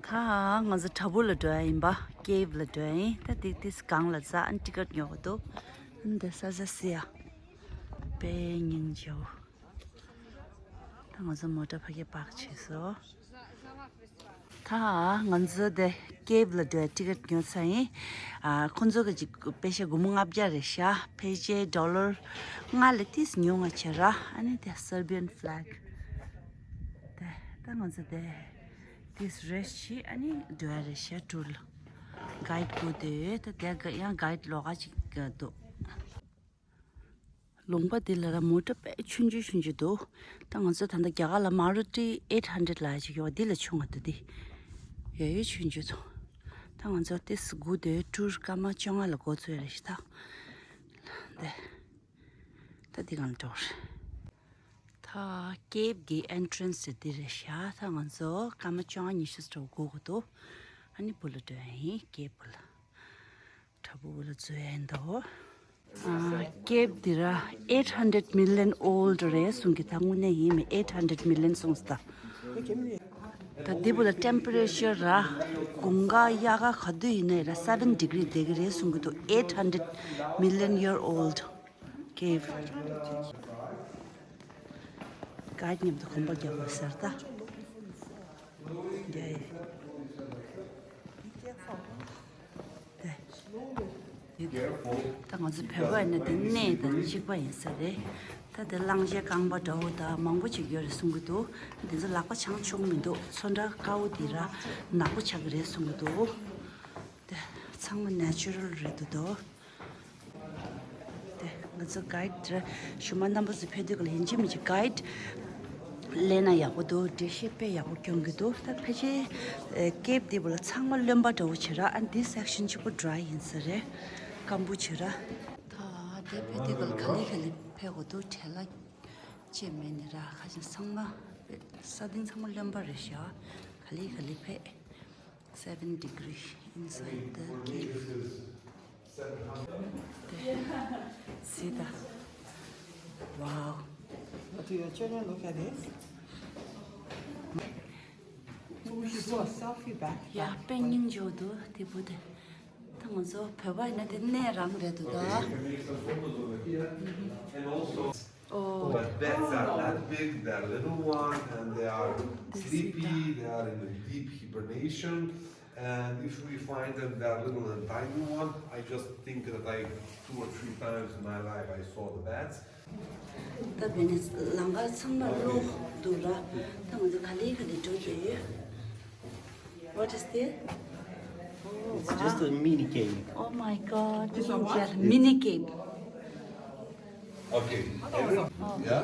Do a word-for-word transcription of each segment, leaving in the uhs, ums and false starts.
ད་ང་ཚོ་བྲག་ཕུག་ལ་འགྲོ་ཡ་ཡིན་པ། ཀེབ་ལ་འགྲོ་ཡ་ཡིན། ད་ཏིག་ཏིག་སྒང་ལ་འཛེགས། ཨ་ནི་ཊི་ཀེཊ་ཉོ་གི་འདུག་ཨ་ནི་འདི་ས་ཆ་གཟིགས་ཡ། དཔེ་སྙིང་རྗེ་བོ། ད་ང་ཚོ་མོ་ཊ་ཕ་གིར་པཱག་བྱས་སོང་། ད་ང་ཚོ་དེ་ཀེབ་ལ་འགྲོ་ཡ་ཊི་ཀེཊ་ཉོས་ཚར་ཡིན། ཨ། ཁོང་ཚོ་གི་ཅིག་པེ་ཤ་སྒོར་མོ་ལྔ་བརྒྱ་རེད་ཤག་ཕལ་ཆེར་ཌོ་ལར་ལྔ་ལས་ཏིས་ཉུང་ང་བྱེད་ར། ཨ་ནི་དེ་སར་བི་ཡན་ཕི་ལེག་དེ་ད་ང་ཚོ་དེ་ཏིས་རེ་སི་ཊི་བྱས། ཨ་ནི་འགྲོ་ཡ་རེད་ཤག་ཊུར་ལ། གའིཌ་སྒུག་བསྡད་ཡོད། ད་དེ་ག་ཡང་གའིཌ་ལོགས་ཀ་ཅིག་འདུག་ལུང་པ་འདི་ལ་ར་མོ་ཊ་དཔེ་ཆུང་ཆུང་ཆུང་ཆུང་འདུག་ད་ང་ཚོ་ད་ལྟ་རྒྱ་གར་ལ་མ་རུ་ཏི་ཨེཊ་ཧན་ཌེཌ་ལབ་ཡ་ཅིག་ཡོད་པ། འདི་ལས་ཆུང་བ་འདུག་འདི་ཡོད་ཡོད་ཆུང་ཆུང་འདུག་ད་ང་ཚོ་ཏིས་སྒུག་བསྡད་ཡོད། ཊུར་སྐར་མ་བཅོ་ལྔ་ལ་འགོ་ཚུགས་རེད་ཤག་ད་འདི་ད་འདི་གང་འགྲོ་རེད། ད་ཀེབ་ཀྱི་ཨེན་ཊི་རན་སི་དེ་འདི་རེད་ཤག་ད་ང་ཚོ་སྐར་མ་བཅོ་ལྔ་ཉི་ཤུ་ཙམ་འགོར་གྱི་འདུག་ཨ་ནི་བུ་ལ་འགྲོ་ཡ་ཡིན། ཀེབ་བུ་ལ། བྲག་ཕུག་ལ་འཛུལ་ཡ་ཡིན་འདུག་ཨ། ཀེབ་འདི་ར་eight hundred million old རེད་གསུང་གི། ད་དངོས་གནས་ཡིན་མིན། eight hundred million གསུངས་ད། ད་འདི་བུ་ལ་ཊེམ་པེ་རེ་ཅར་ར་དགུན་ཁ་དབྱར་ཁ་ག་དུས་ཡིན་ནའི་ར་seven degree བསྡད་ཀྱི་རེད་གསུང་གི་འདུག eight hundred million year old cave. གའིཌ་མཉམ་དུ་གོམ་པ་རྒྱག་དགོས་ཟེར་ད། རྒྱ་ཡིན། ད་ང་ཚོ་བོད་པ་ཡིན་ན་དེ་གནས་དང་གཅིག་པ་ཡིན་ས་རེད། ད་དེ་གླང་ཆེན་རྐང་པ་འདྲ་བོ་དང་མང་པོ་ཅིག་ཡོད་རེད་གསུང་གི་འདུག་དེ་ཚོ་ལག་པ་འཆང་ཆོག་མི་འདུག་ཚོན་ཁྲ་དཀར་པོ་དེ་ར་ནག་པོ་ཆགས་ཀྱི་རེད་གསུང་གི་འདུག་དེ་ཚང་མ་ནེ་ཅུ་རལ་རེད་འདུག་དོ། དེ་ང་ཚོ་གའིཌ་ར་གཞུག་མ་རྣམ་པ་ཚོ་ཕེབས་དུས་ག་ལ་ཡིན་གཅིག་མིན་གཅིག་གའིཌ་ལེན་ན་ཡག་པོ་འདུག་འགྲེལ་བཤད་དཔེ་ཡག་པོ་སྐྱོན་གྱི་འདུག་ད་ཕལ་ཆེར་ཨེ་ཀེབ་དེ་བོ་ལ་ཚང་མ་རློན་པ་འདྲ་བོ་བྱེད་ར། ཨ་འདི་སེག་ཤན་གཅིག་པོ་ཌི་རའི་ཡིན་ས་རེད། སྐམ་པོ་བྱེད་ར། ད་དེ་ཕེབས་དུས་ག་ལ་ག་ལེ་ག་ལེ་ཕེབས་དགོས་འདུག་བྲེལ་བ་ཅན་མེད་ནི་ར། ཁ་ཅིག་ཚང་མ་ས་སྟེང་ཚང་མ་རློན་པ་རེད་ཤག་ག་ལེ་ག་ལེ་ཕེབས། Seven degree inside the cave. See the, wow. What do your children look at this? We should do a selfie back. Yeah, དཔེ་སྙིང་རྗེ་པོ་འདུག་དེ་བུ་དེ། ད་ང་ཚོ་བོད་པ་ཡིན་ན་དེ་གནས་རང་རེད་འདུག་ད། Oh. But beds are not big, they are little one, and they are sleepy, they are in a deep hibernation. And if we find them, they are little and tiny one, I just think that I, two or three times in my life, I saw the bats. ད་བེ་ནི་ལམ་ཁ་ཚང་མ་གློག་འདུག་ར། ད་ང་ཚོ་ག་ལེ་ག་ལེ་འགྲོ་གི་ཡོད། What is this? Oh, it's just a mini cave. Oh my God, mini cave. Okay. Yeah.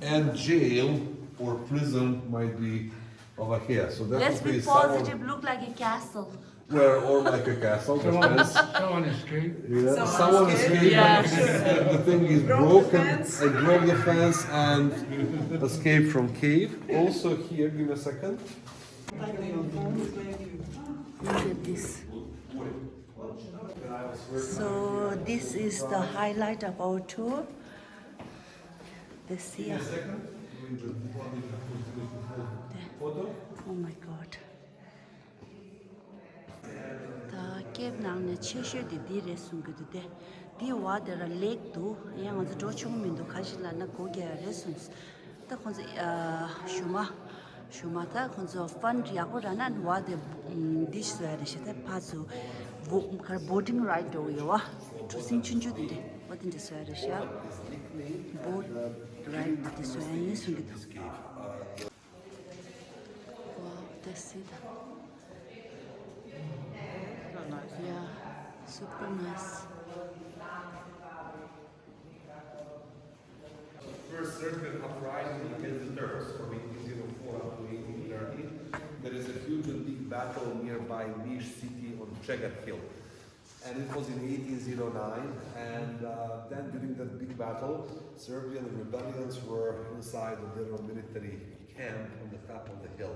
And jail or prison might be over here. So that would be positive. Look like a castle. Well, or like a castle, depends. Someone escaped. Yeah, someone escaped. The thing is broken. It broke the fence and escaped from cave. Also here, give me a second. Look at this. So this is the highlight of our tour. This here. Oh my God. ད་ཀེབ་ནང་ནས་ཆེ་ཤོས་དེ་འདི་རེད་གསུང་གི་འདུག་སྟེ། འདི་བ་དེ་ར་ལེགས་འདུག་ཡང་ང་ཚོ་འགྲོ་ཆོག་མི་འདུག་ག་ཞིག་ལབ་ན་སྒོ་རྒྱག་ཡ་རེད་གསུངས། ད་ཁོང་ཚོ་ཨ་གཞུག་མ་གཞུག་མ་ད་ཁོང་ཚོ་ཕན་ཌི་ཡག་པོ་རག་ན་བ་དེ་འདི་ཞིག་བཟོ་ཡ་རེད་ཤག་ད་ཕར་ཚུར་བོ་ག་རེ་བོ་ཊིང་རའིཌ་འདྲ་བོ་ཡོད་བ། གྲུ་གཟིངས་ཆུང་ཆུང་དེ་འདྲ་བ་དེ་འདྲ་བཟོ་ཡ་རེད་ཤག་བོ་ཊི་རའིཌ་དེ་བཟོ་ཡ་ཡིན་གསུང་གི་འདུག Wow, that's it. Yeah, super nice. First Serbian uprising against the Turks from eighteen zero four up to eighteen thirteen. There is a huge and big battle nearby Niš city on Čegat Hill. And it was in eighteen zero nine, and uh, then during that big battle, Serbian rebellions were inside the Dero military camp on the top of the hill.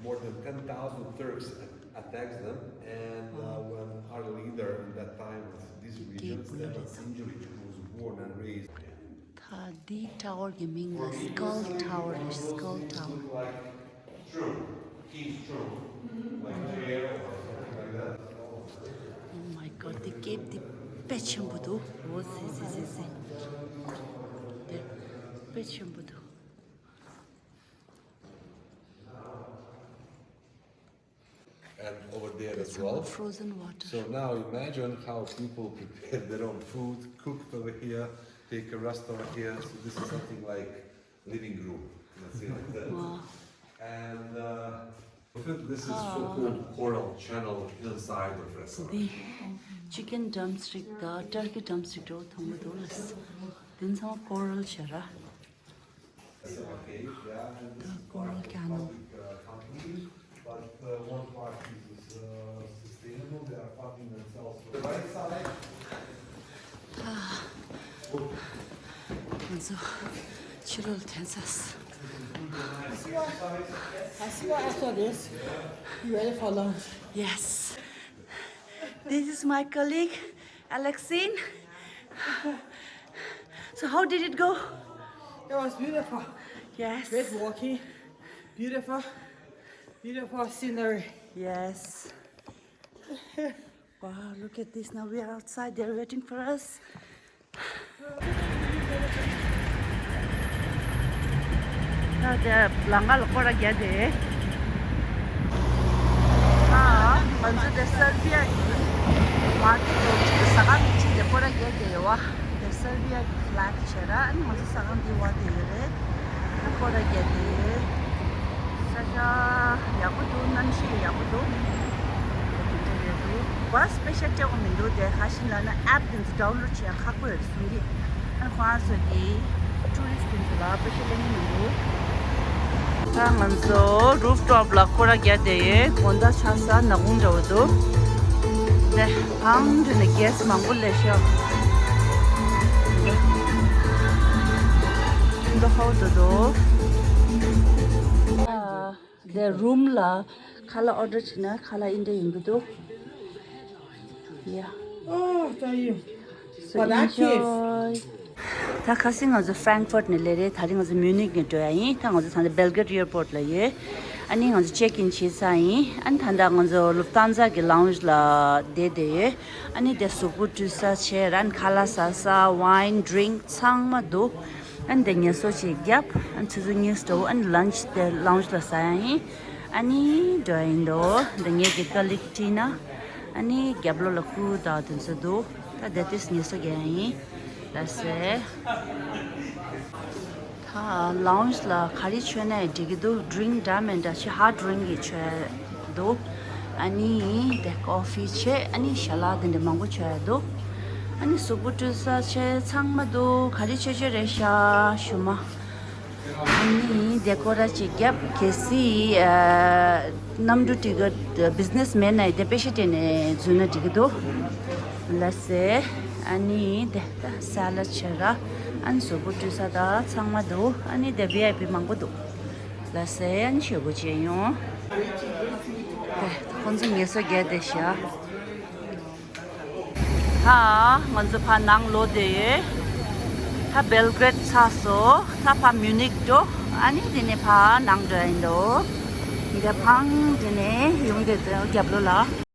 More than ten thousand Turks a- attacked them, and uh, when our leader in that time of these regions, Stevan Sinjović, who was born and raised ད་འདི་ཊ་ཝར་གྱི་མིང་ལ་Skull Tower རེད། Skull Tower. Like tomb, king's tomb. Oh my god, དེ་ཀེབ་དེ་དཔེ་ཆེན་པོ་འདུག་འོ་ཟེ་ཟེ་ཟེ་ཟེ། དེ་དཔེ་ཆེན་པོ་འདུག And over there as well. Frozen water. So now imagine how people prepare their own food, cooked over here, take a rest over here. So this is something like living room. Let's say like that. Wow. And uh, this is so-called coral channel inside the restaurant. The chicken drumstick, the turkey drumstick, འདྲ་བོ་མཐོང་གི་འདུག་ལགས། དེ་ཚང་coral་བྱས་ར། The coral canal. But uh, one part is uh, sustainable. They are funding themselves for the right side. ང་ཚོ་ཕྱི་ལོགས་ལ་ཐོན་ཚར་སོང་། I see why, I see why I saw this. You ready for lunch? Yes. This is my colleague, Alexine. So how did it go? It was beautiful. Yes. Great walking. Beautiful. Beautiful scenery. Yes. Wow, look at this. Now we are outside. They're waiting for us. ད་དེ་ལམ་ཁ་ལ་སྐོར་ར་རྒྱག་དེ། ཨ། ང་ཚོ་དེ་སར་བི་ཡ་གི་མར་ཀེཊ་འདྲ་བོ་ཅིག་གི་ཟ་ཁང་གི་ཕྱི་དེ་སྐོར་ར་རྒྱག་དེ་ཡོད་པ། དེ་སར་བི་ཡ་གི་ཕི་ལེག་བྱས་ར། ཨ་ནི་ང་ཚོ་ཟ་ཁང་འདི་བར་དེ་ཡོད་རེད། ཨ་སྐོར་ར་རྒྱག་དེ། ས་ཆ་ཡག་པོ་འདུག་གནམ་གཤིས་ཡག་པོ་འདུག་དེ་འདྲ་རེད་འདུག་བ་སི་པེ་ཤལ་སྤྲད་དགོས་མི་འདུག་དེ་ག་ཤིན་ལབ་ན་ཨེབ་དེ་ཚོ་ཌའོན་ལོཌ་བྱེད་ཡ་ཁག་པོ་རེད་གསུང་གི། ཨ་ཁོ་རང་ཚོ་གི་ཊུ་རི་སི་ཊི་དེ་ཚོ་ལ་པེ་ཤལ་ལེན་གི་མི་འདུག་ད་ང་ཚོ་རུཕ་ཊོབ་ལ་སྐོར་ར་རྒྱག་དེ་ཡོད། དགོང་དག་ཆགས་ས་ནག་ཁུང་འདྲ་བོ་འདུག་དེ་ཕང་དེ་ནས་གྷེ་སི་མང་པོ་སླེབས་ཤག་དེ་ཧོ་དུ་འདུག་དེ་རུམ་ལ་ཁ་ལག་ཨོར་ཌར་བྱས་ན་ཁ་ལག་འདི་འདྲ་ཡོང་གི་འདུག Yeah. Oh, thank you. So, but I enjoy. ད་ཁ་སང་ང་ཚོ་ཧྥ་རེང་ཧྥརཊ་ནས་སླེབས་རེད། ད་རིང་ང་ཚོ་མིའུ་ནིག་ནས་འགྲོ་ཡ་ཡིན། ད་ང་ཚོ་ད་ལྟ་སྦེལ་གྷེ་རེཌ་ཨེར་པོརཊ་ལ་ཡོད། ཨ་ནི་ང་ཚོ་ཅེག་ཨིན་བྱས་ཚར་ཡིན། ཨ་ནི་ད་ལྟ་ང་ཚོ་ལུབ་ཐན་ཛ་གི་ལའུན་ཇི་ལ་བསྡད་བསྡད་ཡོད། ཨ་ནི་དེ་གཟུགས་པོ་བཀྲུས་ས་བྱས་ར། ཨ་ནི་ཁ་ལག་ཟ་ས་ཝའིན་ཌི་རིང་ཚང་མ་འདུག་ཨ་ནི་དེ་ངལ་གསོ་ཅིག་བརྒྱབ། ཨ་ནི་ཆུ་ཚོད་གཉིས་འགྲོ། ཨ་ནི་ལན་ཆི་དེ་ལའུན་ཇི་ལ་ཟ་ཡ་ཡིན། ཨ་ནི་འགྲོ་ཡ་ཡིན་འདུག་འདི་ངེད་ཀྱི་ཀ་ལིག་ཊི་ན། ཨ་ནི་རྒྱབ་ལོགས་ལ་ཁུ་དང་དེ་ཚོ་འདུག་ད་དེ་དུས་ངལ་གསོ་རྒྱག་ཡ་ཡིན། ལགས་སེ། ད་ལའུན་ཇི་ལ་ག་རེ་མཆོད་ན་ཡང་འགྲིག་གི་འདུག་ཌི་རིང་འདྲ་མི་འདྲ་ཆེ་ཧར་ཌི་རིང་གི་མཆོད་འདུག་ཨ་ནི་དེ་ཀོ་ཕི་བྱས། ཨ་ནི་ཞལ་ལག་དེ་འདྲ་མང་པོ་མཆོད་ཡ་འདུག་ཨ་ནི་གཟུགས་པོ་བཀྲུས་ས་བྱས་ཚང་མ་འདུག་ག་རེ་མཆོད་མཆོད་རེད་ཤག་ཞུ་མ། ཨ་ནི་དེ་སྐོར་ར་ཅིག་བརྒྱབ། གལ་སྲིད་ཨ་གནམ་གྲུ་ཊི་ཀེཊ་བི་ཛི་ནེ་སི་མེད་ན་ཡང་དེ་པེ་ཤ་སྤྲད་ནས་འཛུལ་ན་འགྲིག་གི་འདུག་ལགས་སེ། ཨ་ནི་དེ་ད་ས་ལ་ཆེ་ར། ཨ་ནི་གཟུགས་པོ་བཀྲུས་ས་ད་ཚང་མ་འདུག་ཨ་ནི་དེ་ཝི་ཨའི་པི་མང་པོ་འདུག་ལགས་སེ། ཨ་ནི་ཞེ་པོ་ཅིག་ཡོང་། དེ་ཁོང་ཚོ་ངལ་གསོ་རྒྱག་བསྡད་ཤག་ད་ང་ཚོ་ཕར་ནང་ལོག་བསྡད་ཡོད། ད་སྦེལ་གྷེ་རེཌ་ཚར་སོང་། ད་ཕར་མིའུ་ནིག་འགྲོ། ཨ་ནི་དེ་ནས་ཕར་ནང་འགྲོ་ཡ་ཡིན་འདུག་འདི་ཕང་དེ་ནས་ཡོང་བསྡད་འདུག་རྒྱབ་ལོགས་ལ།